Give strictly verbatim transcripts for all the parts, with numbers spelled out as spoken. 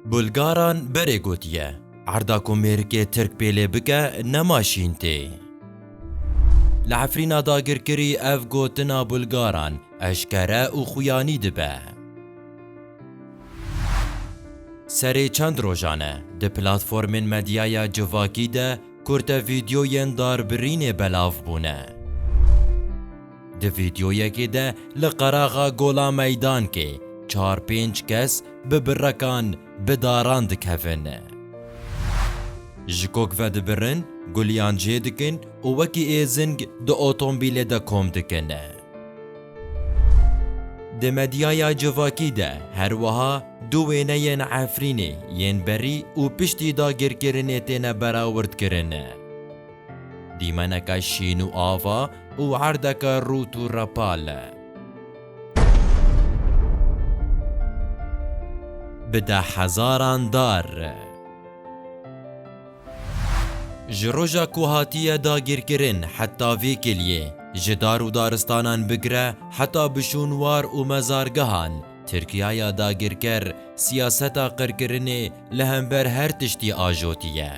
Bulgaran berê gotiye, erda ku mêrikê Tirk pêlê bike, nema şîn tê. Li Efrîna dagirkirî ev gotina Bulgaran eşkere û xuyanî dibe. Serê çend rojan e di platformên medyaya civakî de kurte vîdyoyên darbirînê belav bûne. Di vîdyoyekê de li qeraxa Gola Meydankê çar pênc kes bi birekan bi daran dikevin. Ji kok vedibirin, guliyan jê dikin û wekî êzing di otombîlê de kom dikin. Di medyaya civakî de her wiha du wêneyên Efrînê yên berî û piştî dagirkirinê têne berawirtkirin. Dîmeneke şîn û ava û erdeke rût û repal. Bi deh hezaran dar. Ji roja ku hatiye dagirkirin heta vê kiliyê, ji dar û daristanan bigire heta bişûnwar û mezargehan, Tirkiyaya dagirker siyaseta qirkirinê li hember her tiştî ajotiye.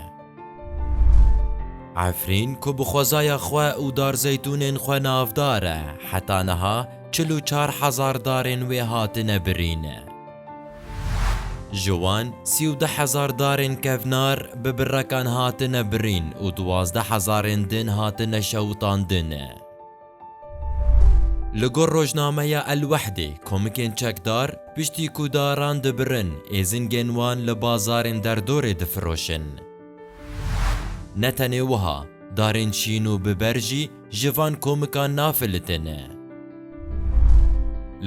Efrîn ku bi xwezaya xwe û darzeytûnên xwe navdar e, heta niha çil û çar hezar darên wê hatine birîn. Ji wan sî û du hezar darên kevnar bi birekan hatine birîn û duwazdeh hezarên din hatine şewitandin. Li gor rojnameya El Wehdê, komikên çekdar piştî ku daran dibirin, êzingên wan li bazarên derdorê difiroşin. Ne tenê wiha, darên şîn û biber jî ji van komikan nafilitin.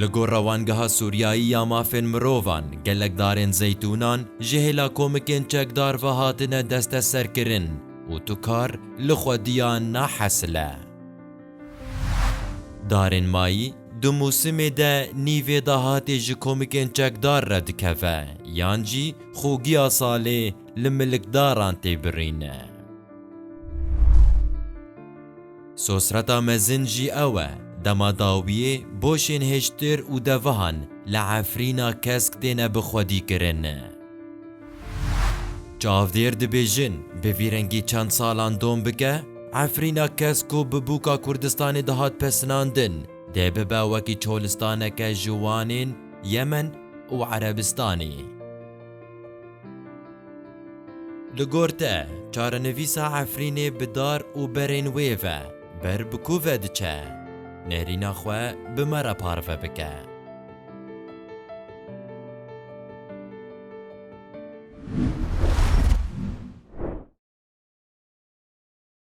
Li gor Rewangeha Sûriyayî ya Mafên Mirovan, gelek darên zeytûnan ji hêla komikên çekdar ve hatine desteserkirin û tu kar li xwediya nahesil e. Darên mayî di mûsimê de nîvê dahatê ji komikên çekdar re dikeve, yan jî xogiya salê li milikdaran tê birîn. Sosreta mezin jî ew e, dema dawiyê boşên hêştir û devehan li Efrîna Kesk têne bixwedîkirin. Çavdêr dibêjin, bi vî rengî çend salan dom bike, Efrîna Kesk ku bi bûka Kurdistanê dihat pesinandin, dê bibe wekî çolistaneke ji wanên Yemen û Erebistanê. Li gor te, çarenivîsa Efrînê bi dar û berên wê ve ber bi ku ve diçe? Nêrîna xwe bi me re parve bike.